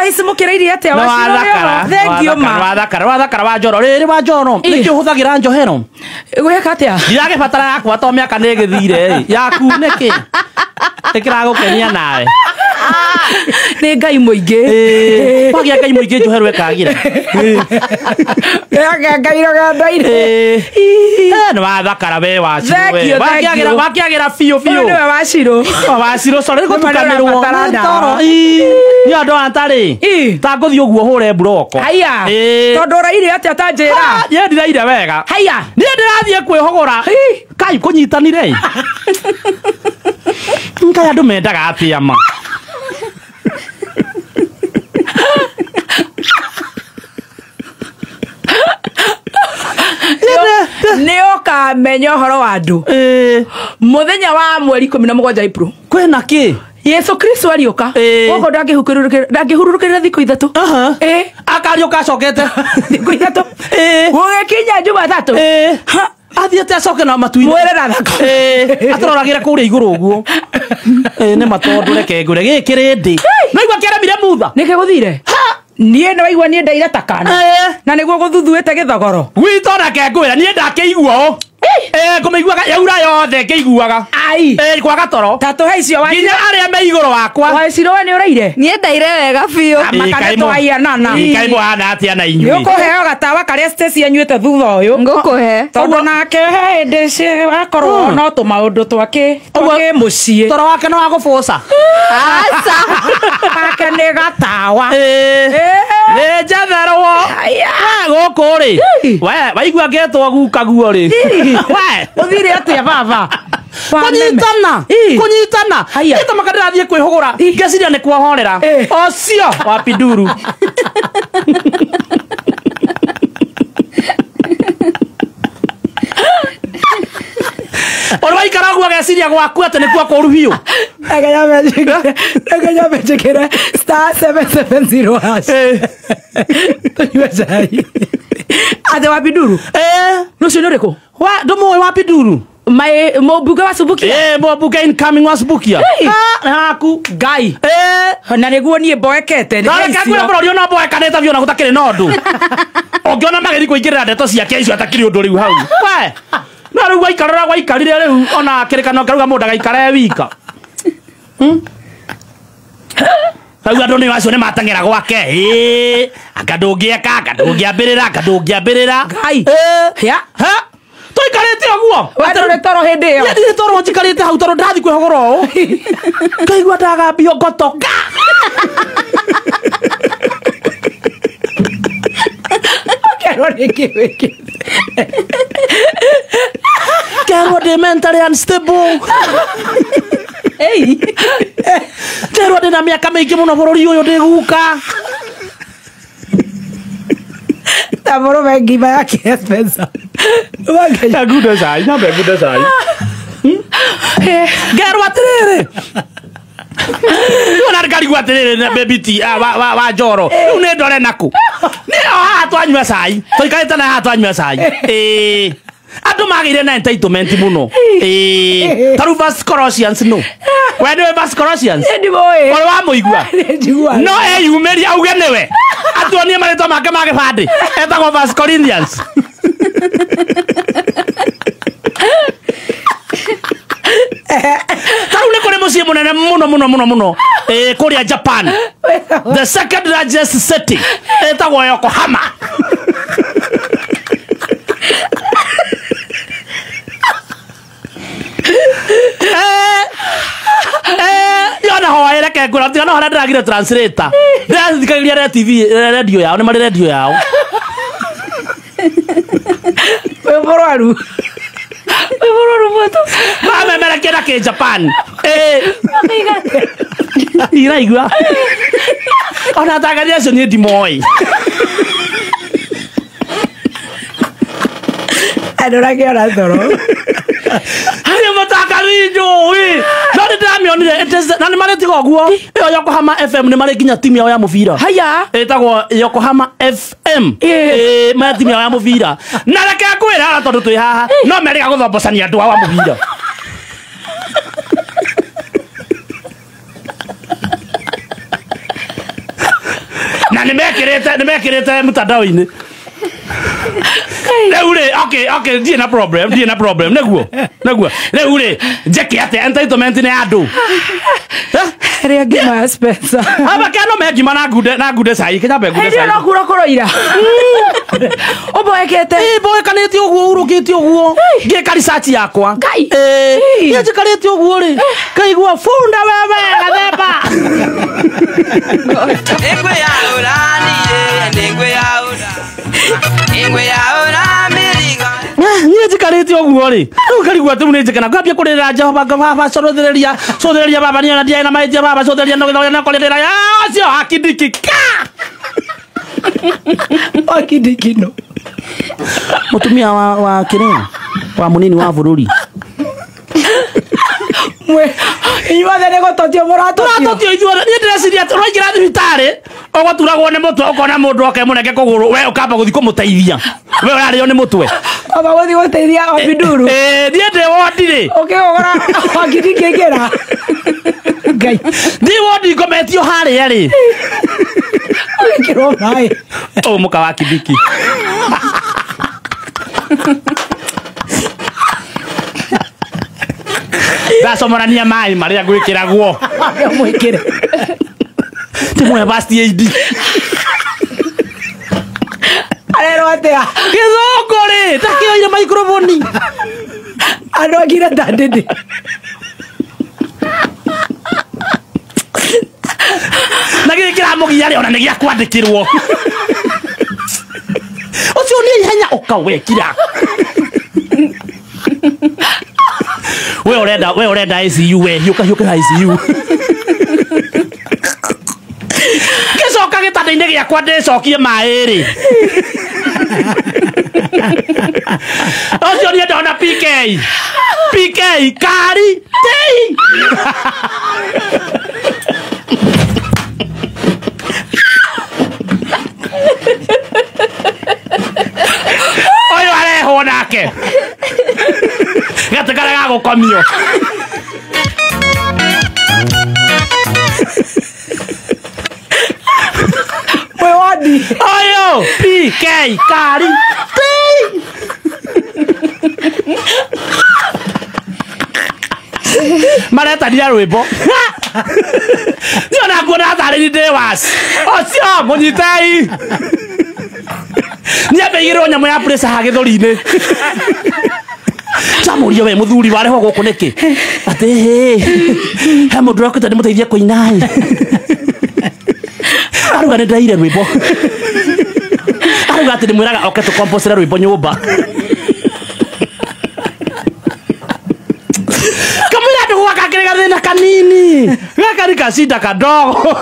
Thaa ici mũkĩrĩirie atĩa Wacirũ rĩo? Thank you ma. Wathakara wathakara wa njoro rĩrĩ wa njoro. Nĩkĩ ũhũthagĩra njohero? Gwĩka atĩa? Ndiragĩbatara yakwa to mĩaka nĩ ĩgĩthire yaku nĩkĩ? Nĩkĩragũkenia nawe? Nĩ Ngai mũingĩ. Kwagĩa Ngai mũingĩ njohero ĩkagĩra. Yake Ngai rũgendo-inĩ. Nĩ wathakara we Wacirũ Thank we. you, thank Wakĩagĩra you. wakĩagĩra biũ Ũyũ biũ. nĩwe Wacirũ. Wacirũ sorry nĩ gũtukanĩrwo. Nĩ marabatara Nĩ ndawa. toro. Nĩ andũ atarĩ. Ii. Ta ngũthiĩ ũguo hũre mburoko. Haiya. Tondũ ũraire atĩa ta njĩra? Niĩ ndiraire wega. Haiya. Niĩ ndĩrathiĩ kwĩhũgũra. Ii. Kai kũnyitanire. Ngai andũ mendaga atĩa ma? Nĩ ũkamenya ũhoro wa andũ. Mũthenya wa mweri 17 April. Kwĩna kĩ? Yesu Kristo ariũka. Gũkũ ndangĩhurũkĩrĩra thikũ ithatũ. Akariũka acokete. Thikũ ithatũ. Gũgĩkinya Jumatatũ. Athiĩte acoke na matu-inĩ. Mwĩre na thakame. Atũroragĩre kũrĩa igũrũ ũguo. Nĩ matondũ reke ngũre gĩkĩ rĩndĩ. Naigua kĩaremire mutha. Nĩkĩ gũthire? Niĩ nĩ waigua niĩ ndaira ta kana. Na nĩguo gũthuthuĩte gĩthogoro. Gwitũ reke ngwĩre niĩ ndakĩigua ũũ. Ngũmĩiguaga yaura yothe ngĩiguaga. Ai. Kwaga toro. Ta tũhe icio wa Nginya arĩa me igũrũ wakwa. Wacirũ we nĩ ũraire? Niĩ ndaire wega biũ. Amaka nĩ twaianana. Kaĩ mũhana atĩa na Nĩ inyuĩ? ũkũheo gatawa karĩa Stacy anyuĩte thutha ũyũ. Ngũkũhe. Tondũ nake he hĩndĩ akorwo no tũmaũndũ twake twake mũciĩ. Toro wake no wagũbũca. Aca. Nake nĩ gatawa. Nĩ njetherwo. Gũkũ rĩ. We waigua ngetwo guka guo rĩ. We. Ũthire atĩa baba? Kũnyitana. Kũnyitana. Gĩtũmaga ndĩrathiĩ kwĩhũgũra. Ngeciria nĩ kuohorera. Ocio wa pinduru. Ũrĩ waikara ũguo ageciria gwaku atĩ nĩkuo kũũru biũ. Reke nyambe njĩkĩre *770 hash. Tũnyue cai. Atĩ wa pinduru? Rũciũ nĩ ũrĩkũ? Ndũmũĩ wa pinduru? Mai mũmbunge wa Subukia? Mũmbunge incoming wa Subukia. Haku. Ngai. Na nĩguo niĩ mboekete. Na reke ngwĩre bũrũri ona mboekanĩte biũ na gũtakĩrĩ na ũndũ. Ũngĩona magĩthiĩ kũingĩrĩra ndeto ciake icio atakĩrĩ ũndũ rĩu hau. We. No rĩu waikarĩra waikarire rĩu ona kĩrĩkano kĩrauga mũndũ agaikara e wika. Rĩu andũ nĩ acio nĩ mateng'era gwake. Anga ndũngĩeka, anga ndũngĩambĩrĩra, anga ndũngĩambĩrĩra. Ngai. Ya. Ha? Tũikarĩte ũguo. We ndũrĩ toro hĩndĩ ĩyo. Niĩ ndirĩ toro njikarĩte hau tondũ ndathi kwĩhũgũra ũũ. Ngaigua ndagambio ngotoka. Ũkerwo nĩkĩ wĩkĩte. Kerwo ndĩ mentally unstable. Ei. Kerwo ndĩna mĩaka mĩingĩ mũno bũrũri ũyũ ndĩ guka. Ta mũrũme ngima yake Spencer. Ngunde cai, nyambe ngunde cai. Ngerwo atĩrĩrĩ. Rĩu ona ngarigwo atĩrĩrĩ na baby T, wa njoro. Rĩu nĩ ndore nakũ? Nĩ o haha twanyua cai. Tũikarĩte na haha twanyua cai. Andũ magĩire na entitlement mũno. Ta rĩu First Corinthians no. We nĩwe First Corinthians? Nĩ ndimũĩ. Ũrĩ wamũigua? Nĩ njiguaga. No eyumĩrie auge nĩwe. Atuonie marĩtwa make ma gĩbandĩ. Etagwo First Corinthians. Ta rĩu nĩ kũrĩ mũciĩ mũnene mũno mũno mũno mũno. Kũrĩa Japan. The second largest city. Etagwo Yokohama. Yona hoere reke ngwĩra tiga no harĩa ndĩragire translator. Ndĩrathikagĩrĩria re TV, radio yao, nĩ marĩ radio yao. Wĩ mũrwaru. Wĩ mũrwaru mũtũ. Mamemerekia na kĩ Japan. Iraigua. Ona atangathi acio niĩ ndimoĩ. Andũ rakĩona toro. Harĩ mũtangathi njũĩ. No nĩ ndĩramĩonire, it is, na nĩ marĩ tiga ũguo. Ĩyo Yokohama FM nĩ marĩ nginya timu yao ya mũbira. Haya. Ĩtagwo Yokohama FM. Marĩ timu yao ya mũbira. Na reke ngwĩre haha tondũ twĩ haha, no merĩga gũthombocania andũ ao a mũbira. Na nĩmekĩrĩte mtandao-inĩ. Rĩu rĩ, okay, ndirĩ na problem, nĩguo. Rĩu rĩ, njĩke atĩa? Entitlement nĩ ya andũ. Rĩa ngima ya Spencer. Aba kano me ngima na ngunde cai, kĩnyambe ngunde cai. Hĩndĩ ĩyo no kura kũroira. Ũmboekete. Ĩ mboekanĩte ũguo urũkĩte ũguo. Ngĩka research yakwa. Ngai. Ĩ njikarĩte ũguo rĩ. Ngaigua bunda wewe gathemba. Niĩ njikarĩte ũguo rĩ. Rĩu ngarigwo atĩ rĩu nĩ njĩkana ngambia kũrĩrĩra Jehova baba cũthĩrĩria baba niĩ ona ndiarĩ na mahĩtia baba cũthĩrĩria no gĩthogera na kũrĩrĩra ũcio akindiki ka. Wakindiki no. Mũtumia wa kĩrĩa wa mũnini wa bũrũri. Mwe inyuothe nĩ gũtotio mũratotio. Tũratotio ithuothe. Niĩ ndĩreciria atĩ ũraingĩra thibitarĩ ũgũturagwo nĩ mũtwe ũkona mũndũ oke mũnenge kũgũrũ we ũkamba gũthiĩ kũmũteithia. We ũrarĩo nĩ mũtwe. Amba gũthiĩ gũteithia Wabiduru. Niĩ ndĩ wondi rĩ. Ũkĩgũra wakindiki aingĩra. Ngai. Ndĩ wondi ngometio harĩa rĩ. Ũgĩkĩrwo maĩ. Ũyũ mũka wa Kindiki. Ndacomorania maĩ marĩa ngwĩkĩragwo. Mwĩkĩre. Ndĩmũhe first aid. Arerwo atĩa? Gĩthũngũ rĩ, ndakĩoire microphone. Andũ angire ta ndĩndĩ. Na gĩkĩ kĩramũgia rĩ, ona nĩ gĩa kwandĩkĩrwo. Ũcio nĩ ihenya ũka wekira. We ũrenda ICU we, hiũka ICU. Ngĩcoka gĩtanda-inĩ gĩakwa ndĩcokie maĩ rĩ. Ũcio niĩ ndona PK. PK kari tei. Ũyũ arehwo nake. Gatĩ karĩa ga gũkomio. Mwĩ wodi. Ũyũ PK kari tei. Maretania rwĩmbo. Niĩ ona nguona tarĩ ndĩ was. Ũcio mũnyitei. Nĩambe igĩrwo nyamũ ya pressure haha gĩthũri-inĩ. Ndamũria we mũthuri warehwo gũkũ nĩkĩ? Atĩ hĩ, he mũndũ ũrokĩte ndĩmũteithie kũina ĩ. Aruga nĩ ndaire rwĩmbo. Aruga atĩ ndĩmwĩraga oke tũkombocere rwĩmbo nyũmba. Kamwĩra andũ gwaka kĩrĩ gathĩna kanini. Gaka nĩ kacinda kadogo.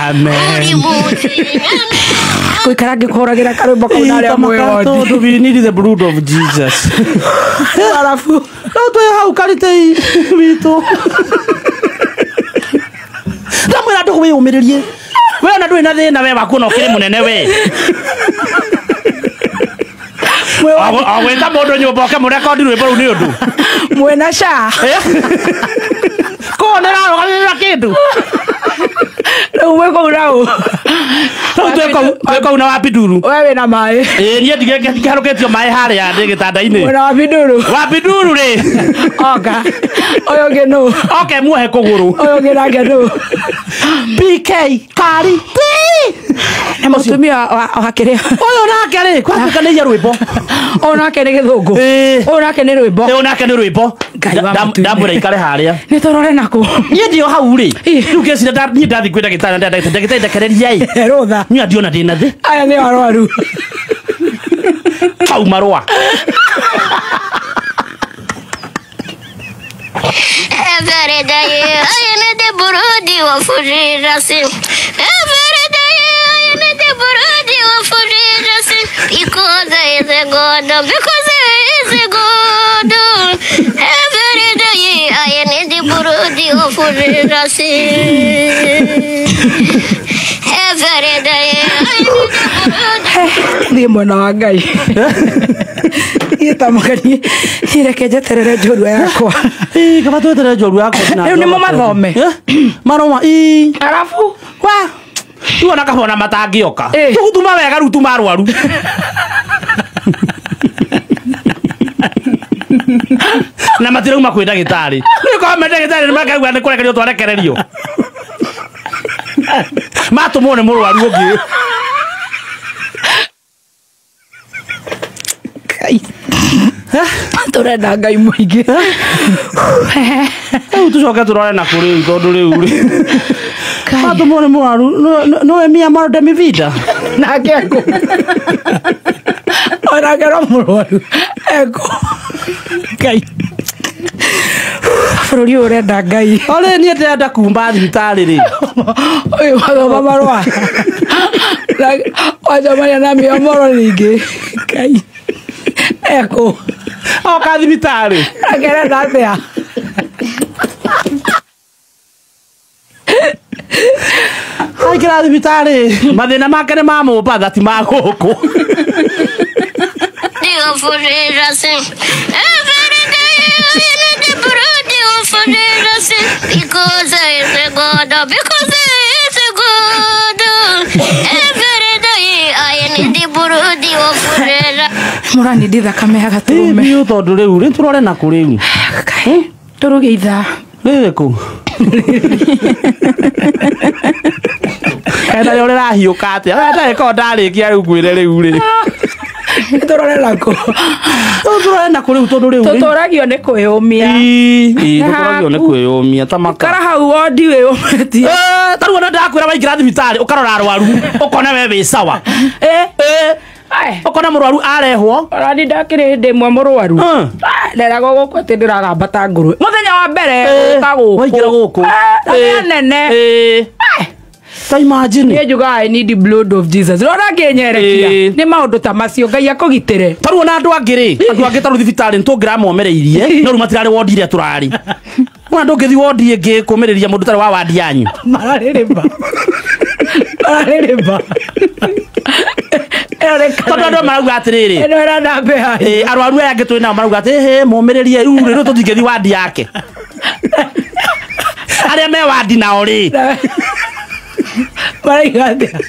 Amen. Gũikara ngĩkũhũragĩra karwĩmbo kau na arĩa mwĩ wodi. Tondũ we need the blood of Jesus. Arabu. No twĩ hau karitei witũ. Ndamwĩra andũ wĩyũmĩrĩrie. We ona ndũrĩ na thĩna we waku ona ũkĩrĩ mũnene we. Agwĩta mũndũ nyũmba oke mũrekondi rwĩmbo rũu nĩ ũndũ. Mwĩna SHA. Kũũ nĩrarũgamĩrĩra kĩndũ. Rĩu mwĩ kũu na ũ? Rĩu twĩ kũu na Wabiduru. We wĩna maĩ. Ĩĩ niĩ ndikĩharũkĩtio maĩ harĩa ndĩ gĩtanda-inĩ. Mwĩna Wabiduru. Wabiduru rĩ. Oka. Ũyũ ũngĩ nũ? Oke muohe kũgũrũ. Ũyũ ũngĩ nake nũ? PK kari T. Na mũtumia wa kĩrĩa? Ũyũ nake rĩ, kwatuĩka nĩ iya rwĩmbo. Ũyũ nake nĩ gĩthũngũ. Ũyũ nake nĩ rwĩmbo. Ũyũ nake nĩ rwĩmbo. Ndamwĩra ikare harĩa. Nĩ tũrore nakũ. Niĩ ndĩ o hau rĩ. Rĩu ngĩciria niĩ ndathiĩ kwĩ ndagĩtarĩ na ndagĩtarĩ ndekereria ĩ. Rũtha. Niĩ ndiona ndĩna thĩ. Aya nĩ arwaru. Kau marũa. Every day I need the burudi of Jesus. Every day I need the burudi of Jesus. Because he is a God, because he is a God. Every day I need the burudi of Jesus. Every day I need the burudi. Thiä mwena wa Ngai niä tamaganie niä reke njeterere njorua yakwa. Ii, kaba tweterere njorua yakwa. Rĩu nĩmo mathome. Maroma ii. Arabu wa rĩu ona kabona matangĩoka. Tũgũtuma wega rĩu tuma arwaru. Na matirauma kwĩ ndagĩtarĩ. Rĩu korwo me ndagĩtarĩ nĩmakaigua nĩ kũrekererio twarekererio. Matũmwo nĩ mũrwaru ũngĩ. Tũrenda Ngai mũingĩ. Rĩu tũcoke tũrore na kũ rĩu tondũ rĩu rĩ. Matũmwo nĩ mũrwaru no mi amor de mi vida. Nake ekũ. Onake no mũrwaru ekũ. Ngai. Bũrũri ũyũ ũrenda Ngai. Olĩ niĩ ndĩrenda kuma thibitarĩ rĩ. Ũyũ mathoma marũa. Wacemania na mĩomoro rĩngĩ. Ngai. Ekũ. Oka thibitarĩ. Akerenda atĩa? Aikĩra thibitarĩ. Mathĩna make nĩ ma Mombatha ti ma gũkũ. Because he is a God, because he is a God. Every day I need the burudi of Jesus. Mũrani ndi thakame ya gatũrũme. Biũ tondũ rĩu rĩ tũrore na kũ rĩu. Tũrũge ithaa. Rĩrĩkũ? Kana rĩo rĩrahiũka atĩa? Ndagĩka ndarĩkia rĩu ngwĩre rĩu rĩ. Tũrore na kũ. Tũrore na kũ rĩu tondũ rĩu rĩ. Tũtũragio nĩ kwĩyũmia. Ii, tũtũragio nĩ kwĩyũmia ta maka. Kara hau wondi wĩyũmĩtie. Ta rĩu ona ndakwĩra waingĩra thibitarĩ ũkarora arwaru ũkona we wĩ sawa. Ũkona mũrwaru arehwo. Ona ndakĩrĩ hĩndĩ ĩmwe mũrwaru. Nderagwo gũkũ atĩ ndĩragamba ta ngũrwe. Mũthenya wa mbere ũka gũkũ. Waingĩra gũkũ. Na nene. Ta imagine. Niĩ njugaga I need the blood of Jesus. Rora ngĩnyerekia. Nĩ maũndũ ta macio Ngai akũgitĩre. Ta rĩu ona andũ angĩ rĩ, andũ angĩ ta rĩu thibitarĩ nĩ tũngĩramomereirie, no rĩu matirarĩ wondi ĩrĩa tũrarĩ. Ona ndũngĩthiĩ wondi ĩngĩ kũmĩrĩria mũndũ ũtarĩ wa wandi yanyu. Mararĩrĩmba. Mararĩrĩmba. Tondũ andũ marauga atĩrĩrĩ. Ĩno ĩrenda mbĩa. Arwaru aya angĩ twĩ nao marauga atĩ hĩ mũmĩrĩrie rĩu rĩ tũtingĩthiĩ wandi yake. Arĩa me wandi nao rĩ. Maraiga atĩa?